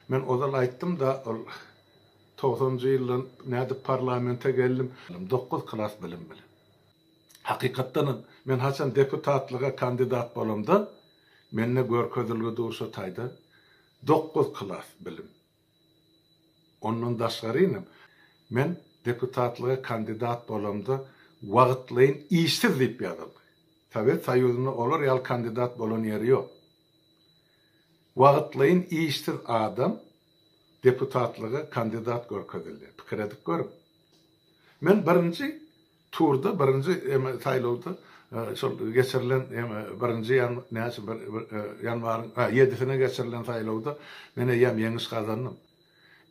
Men ozal aýtdym-da, ol togsanynjy ýyldan nädip parlamente geldim. Dokuz klas bilim bilen. Hakykatdanam, men haçan deputatlyga kandidat bolamda, mende görkezilgi dur şo taýda, dokuz klas bilim. Ondan daşgarynam, men deputatlyga kandidat bolamda wagtlaýyn işsiz diýip ýazyldy. Sowet Soýuzynda olar ýaly kandidat bolan ýeri ýok. Wagtlaýyn işsiz adam deputatlyga kandidat görkezildi. Pikir edip görüň. Men birinji turda, birinji eme saýlawda şol geçirilen eme birinji ýan näçe bir ýanwaryň ha ýedisine geçirilen saýlawda men eýýäm ýeňiş gazandym.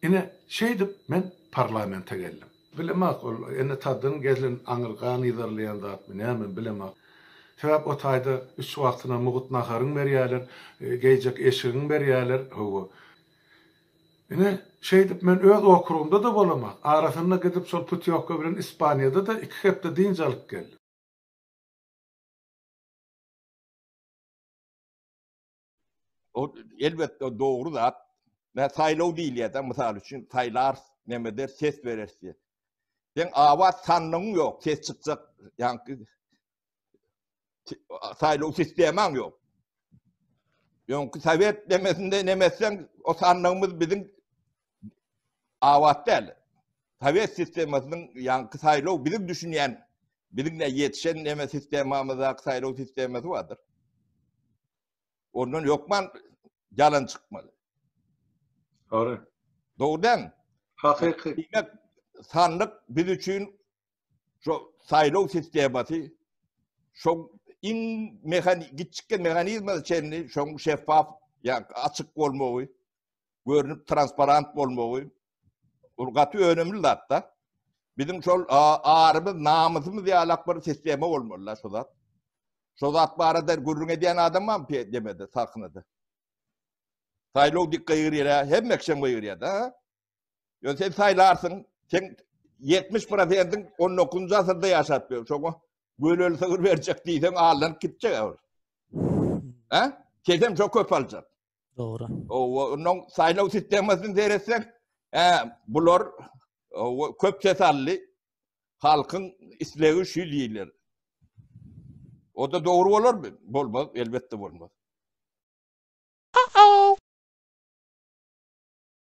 Ine, şeýdip men parlamente geldim. Bilemok, ol ene-atadan gelen aňyr gan yzarlaýan zatmy, näme, bilemok. Sebäp o taýda üç wagtyna mugt naharyň berýärler, geýjek eşigiň berýärler, hawa. Ine, şeýdip men öz okrugymda-da bolamok. Arasynda gidip şol putýowka bilen Ispaniýada-da iki hepde dynç alyp geldim. O elbetde dogry zat. Mä saýlaw diýilýär-de, mysal üçin, saýlarys, näme eder, ses bereris diýip. Seň abat sandygyň ýok, ses çykjak, ýaňky saýlaw sistemaň ýok. Ýoňky sowet nemesinde neme etseň, o sandygymyz biziň abat däl. Sowet sistemasynyň ýaňky saýlaw biziň düşünýän, biziň ne ýetişen neme sistemamyzdaky saýlaw sistemasy bardyr. Ondan ýokman ýalan çykmaly. Dogry. Dogry dälmi? Hakyky. Diýmek, sandyk biz üçin şu saýlaw sistemasy şo iň mehani kiçjik mehanizme çenli şoň şeffaf, ýa açyk bolmagy, görnüp transparant bolmagy ol gaty önemli zat-da. Biziň şol arymyz, namysymyz ýalak bir sistema bolmaly-da şo zat. Şo zat barada gürrüň edýän adam barmy demede, sahnada? Saýlaw dik gygyrýar, hemme kişem gygyrýar-da. Ýöne sen saýlarsyň, sen 70 prosentiň 19-njy asyrda ýaşap ýör. Şoňa göleli sygyr berjek diýseň aldanyp gitjek ol. Ha? Sesem şo köp aljak. Dogry. Owa, ondan saýlaw sistemasyny seretseň, hä, bular owa, köp ses aldy. Halkyň islegi şu diýiler. O da dogry bolarmy? Bolmaz, elbetde bolmaz.